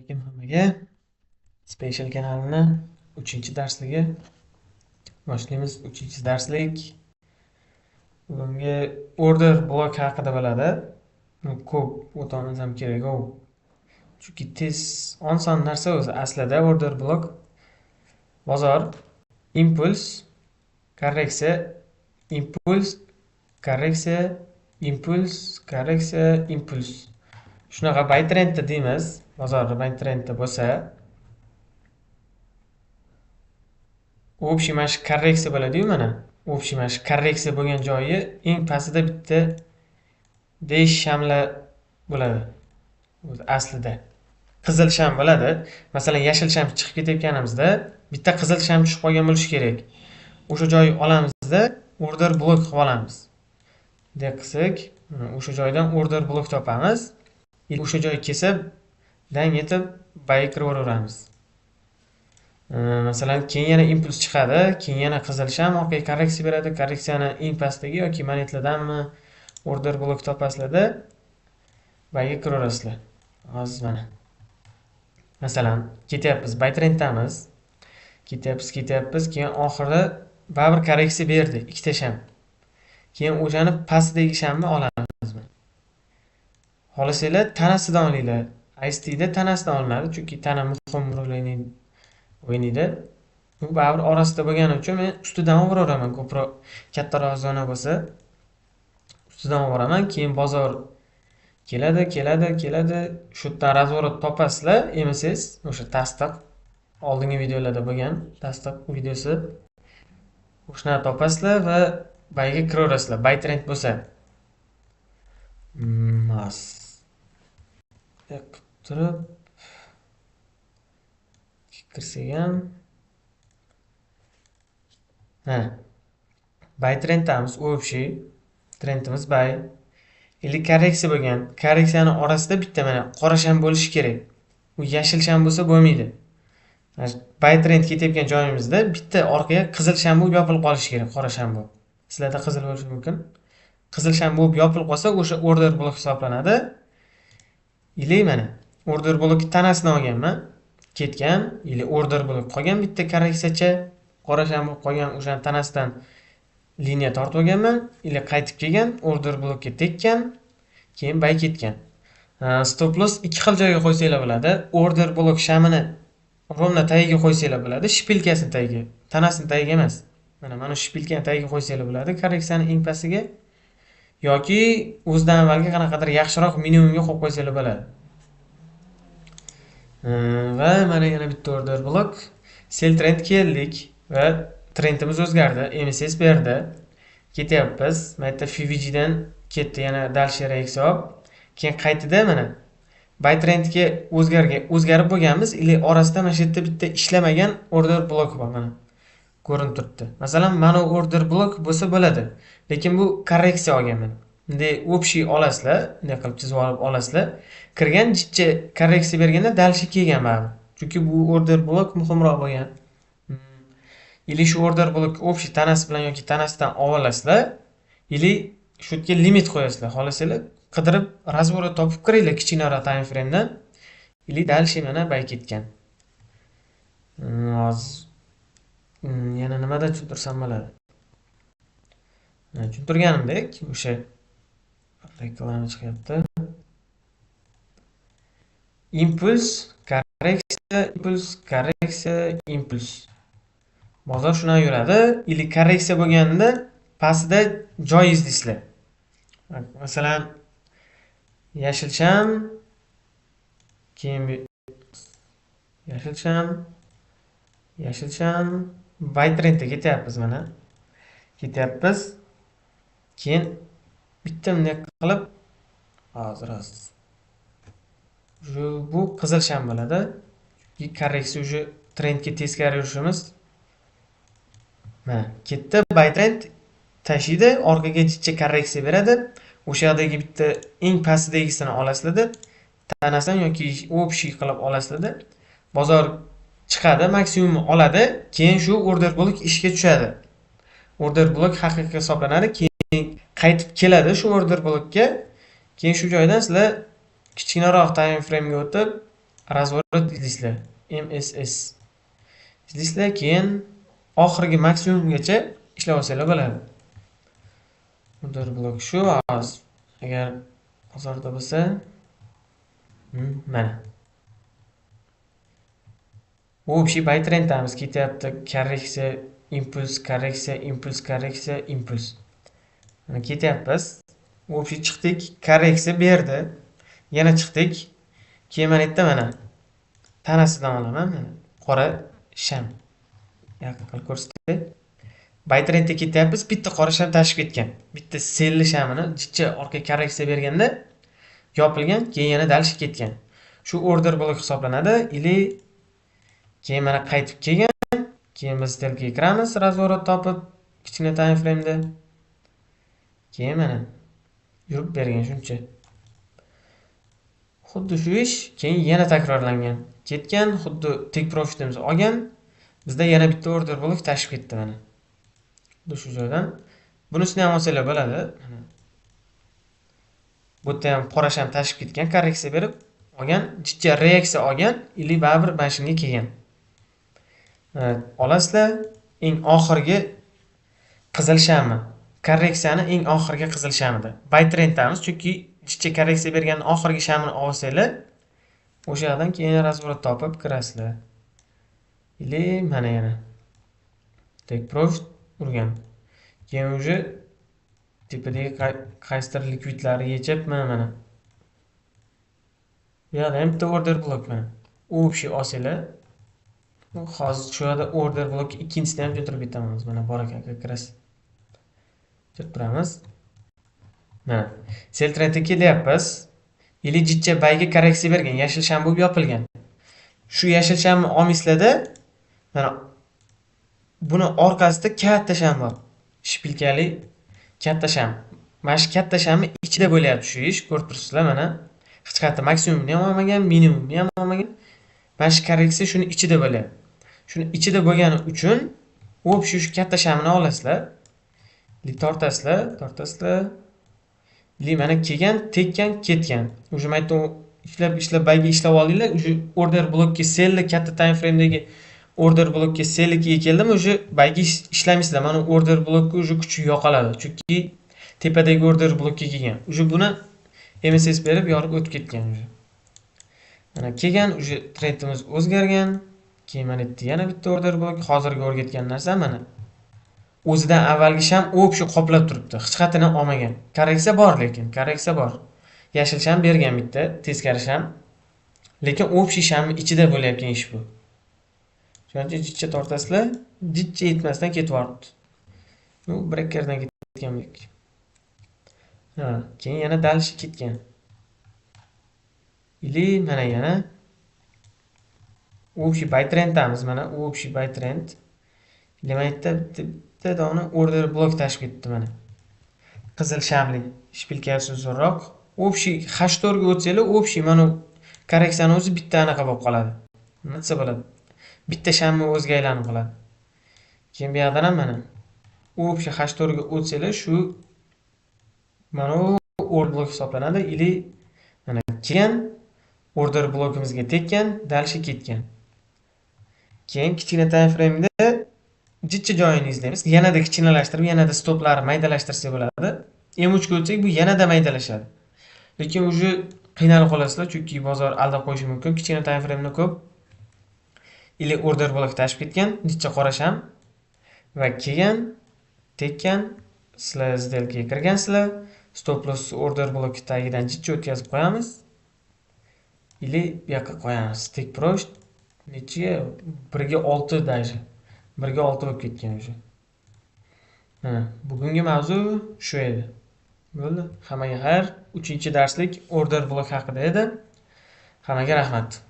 Alaykum hammaga. Special kanalini 3-darsligi boshlaymiz. 3-darslik bugungi order blok haqida bo'ladi. Ko'p o'tamiz ham kerak u. Chunki tez oson narsa o'zi aslida order blok bozor impuls, korreksiya, impuls, korreksiya, impuls, korreksiya, impuls. Shunaqa buy trendda deymiz. Bozorda buy trendda bo'lsa, общий mana shu korreksiya bo'ladi-yu mana. Общий mana shu korreksiya bo'lgan joyi eng pastida bitta 5 shamla bo'ladi. O'zi aslida qizil sham bo'ladi. Masalan, yashil sham chiqib ketayotganimizda bitta qizil sham tushib qolgan bo'lishi kerak. O'sha joyi olamizda order blok qilib olamiz. Bunday qilsak, o'sha joydan order blok topamiz. O'sha joy kelsa, dang etib buy kiraveramiz. Masalan, keyin yana impuls chiqadi, keyin yana qizil sham orqaga korreksiya beradi. Korreksiyani eng pastdagi yoki monetlardanmi order blok topasizlarda buyga kiraverasizlar. Hozir mana. Masalan, ketyapmiz, buy trenddamiz. Ketyapmiz, ketyapmiz, keyin oxirida baribir korreksiya berdi, ikkita sham. Keyin o'shani pastdagi shamni olamiz. Xohlasanglar tanasidan olinglar. ICTda tanasidan olinadi, chunki tana muhim rol o'ynaydi. Bu baribir orasida bo'lgani uchun men ustidan olaveraman, ko'proq kattaroq zona bo'lsa ustidan olaveraman. Keyin bozor keladi, keladi, keladi. Shu yerdan razворот topasizlar, MSS o'sha tasdiq oldingi videolarda bo'lgan tasdiq videosi. O'shani topasizlar va buyga kiraverasizlar. Buy trend bo'lsa. Mas. Turib kirsak ham, ha, buy trenddamiz, общий trendimiz buy. Ili korreksiya bo'lgan. Korreksiyani orasida bitta mana qora sham bo'lishi kerak. U yashil sham bo'lsa bo'lmaydi. Buy trend ketayotgan joyimizda bitta orqaga qizil sham bo'lib yopilib qolishi kerak, qora sham bo'lib. Sizlarda qizil bo'lishi mumkin. Qizil sham bo'lib yopilib qolsa, o'sha order blok hisoblanadi. Ili mana order blok tanasidan olganman, ketgan, ili order blok qolgan bitta korreksiyacha, qora sham bo'lib qolgan, o'shani tanasidan liniya tortib olganman, ili qaytib kelgan, order blokka tekkan, keyin buy ketgan. Stop loss ikki xil joyga qo'ysanglar bo'ladi. Order blok shamini ровно tagiga qo'ysanglar bo'ladi, shpilkasini tagiga, tanasini tagiga emas. Mana shpilkani tagiga qo'ysanglar bo'ladi, korreksiyani eng pastiga yoki o'zidan avvalgi qanaqadir yaxshiroq minimumga qo'yib qo'ysanglar bo'ladi. Va mana yana bitta order blok. Sell trend keldik va trendimiz o'zgardi. MSS berdi. Ketyapmiz. Mana yerda FVG dan ketdi yana дальше reaksiya olib. Keyin qaytida mana buy trendga o'zgarib bo'lganmiz. Ili orasida mana shu yerda bitta ishlamagan order blok bor mana. Ko'rinib turibdi. Masalan, mana order blok bo'lsa bo'ladi. Lekin bu korreksiya olgan mana. Bunday общий olasizlar, bunday qilib chizib olib olasizlar. Kirgan jicha korreksiya berganda дальше kelgan baribir. Chunki bu order blok muhimroq bo'lgan. Ili shu order blok общий tanasi bilan yoki tanasidan olasizlar, ili shu yerga limit qo'yasizlar. Xohlasanglar qidirib razворот topib kiringlar kichkinaroq time framedan. Ili дальше mana buy ketgan. Hozir yana nimadan tushuntirsam bo'ladi? Tushuntirganimdek, o'sha reklama chiqyapti. Impuls, korreksiya, impuls, korreksiya, impuls. Bozor shundan yuradi. Ili korreksiya bo'lganda pastida joy izlaysizlar. Masalan, yashil sham, keyin yashil sham, yashil sham, buy trendda ketyapmiz mana. Ketyapmiz. Keyin bitta bunday qilib hozir shu bu qizil sham bo'ladi. Chunki korreksiya уже trendga teskari yurishimiz. Mana ketdi, buy trend tashiydi, orqaga jicha korreksiya beradi. O'sha yoqdagi bitta eng pastidagisini olasizlarda, tanasidan yoki общий qilib olasizlarda. Bozor chiqadi, maksimumni oladi, keyin shu order blok ishga tushadi. Order blok haqiqiy hisoblanadi, keyin qaytib keladi shu order blokka. Keyin shu joydan sizlar kichkinaroq time frame'ga o'tib Razворот izlaysizlar. MSS izlaysizlar, keyin oxirgi maksimumgacha ishlab olsanglar bo'ladi. Order blok shu hozir agar bozorda bo'lsa, mana. Общий buy trendamiz ketyapti. Korreksiya, impuls, korreksiya, impuls, korreksiya, impuls. Mana ketyapmiz. Общий chiqdik, korreksiya berdi. Yana chiqdik. Keyin mana yerda mana tanasidan olaman, mana qora sham. Yaqin qilib ko'rsatay. Buy trendda ketyapmiz, bitta qora sham tashib ketgan. Bitta sellli shamini jicha orqaga korreksiya berganda yopilgan, keyin yana дальше ketgan. Shu order blok hisoblanadi. Или keyin mana qaytib kelgan, keyin biz сделка ga kiramiz, razворот topib kichkina time frame'da. Keyin mana yurib bergan shuncha. Xuddi shu ish keyin yana takrorlangan. Ketgan, xuddi take profitimizni olgan. Bizda yana bitta order blok tashib ketdi mana. Xuddi shu joydan. Bunisini ham olsanglar bo'ladi. Mana. Bu yerda ham qora sham tashib ketgan, korreksiya berib olgan, jicha reaksiya olgan, или baribir mana shunga kelgan. Olasizlar eng oxirgi qizil shami. Korreksiyani eng oxirgi qizil shamida. Buy trenddamiz, chunki jicha korreksiya bergan oxirgi shamini olsanglar, o'sha yoqdan keyin razворот topib kirasizlar. Или mana yana take profit urgan. Keyin уже tepadagi qaysidir likvidlarni yechib, mana. Bu yoqda ham bitta order blok mana. Общий olsanglar, hozir shu yerda order blok ikkinchisini ham tushuntirib ketaman. Mana bor ekan, как раз. Tushirib turamiz. Mana sell trendga kelyapmiz. Или jicha buyga korreksiya bergan, yashil sham bo'lib yopilgan. Shu yashil shamni olmaysizlarda, mana buni orqasida katta sham bor. Шпилька li katta sham. Mana shu katta shamni ichida bo'lyapti shu ish, ko'rib turibsizlar mana. Hech qayerda maksimumni ham olmagan, minimumni ham olmagan. Mana shu korreksiya shuni ichida bo'lyapti. Shuni ichida bo'lgani uchun общий shu katta shamni olasizlar. Или tortasizlar, tortasizlar. Или mana kelgan, tekkan, ketgan. Уже mana yerda ishlab, ishlab buyga ishlab oldinglar, уже order blokka sellni katta time frame'dagi order blokka sellnikiga keldimi, уже buyga ishlamaysizlar. Mana order blokka уже kuchi yo'qoladi. Chunki tepadagi order blokka kelgan. Уже buni MSS berib yorib o'tib ketgan уже. Mana kelgan, уже trendimiz o'zgargan. Keyin mana yerda yana bitta order blok, hozirgi o'rgatgan narsa mana. O'zidan avvalgi sham общий qoplab turibdi. Hech qayerdan olmagan. Korreksiya bor lekin, korreksiya bor. Yashil sham bergan bitta, teskari sham. Lekin общий shamning ichida bo'layotgan ish bu. Shuning uchun jicha tortasizlar, jicha yetmasdan ketib yuboribdi. Bu breakerdan ketgan. Ha, keyin yana дальше ketgan. Или mana yana общий buy trenddamiz mana, общий buy trend. Или mana yerda bitta dona order blok tashib ketdi mana. Qizil shamli, шпилька si uzunroq. Общий H4 ga o'tsanglar, общий mana korreksiyani o'zi bitta anaqa bo'lib qoladi. Nima desa bo'ladi? Bitta shamni o'ziga aylanib qoladi. Keyin bu yoqdan ham mana общий H4 ga o'tsanglar, shu mana bu order blok hisoblanadi. Или mana kelgan order blokimizga tekkan, дальше ketgan. Keyin kichkina time frame'da jicha joyini izlaymiz. Yanada kichkinalashtirib, yanada stoplarni maydalashtirsak bo'ladi. M3 ga o'tsak, bu yanada maydalashadi. Lekin уже qiynalib qolasizlar, chunki bozor aldab qo'yishi mumkin. Kichkina time frame'da ko'p. Или order blok tashib ketgan, jicha qora sham va kelgan, tekkan, sizlar сделка ga kirgansizlar. Stop loss order blok tagidan jicha o'tkazib qo'yamiz. Или bu yoqqa qo'yamiz. Take profit nechiga? 1 ga 6 даже. 1 ga 6 bo'lib ketgan уже. Mana bugungi mavzu shu edi. Bo'ldi. Hammaga xayr. 3-darslik order blok haqida edi. Hammaga rahmat.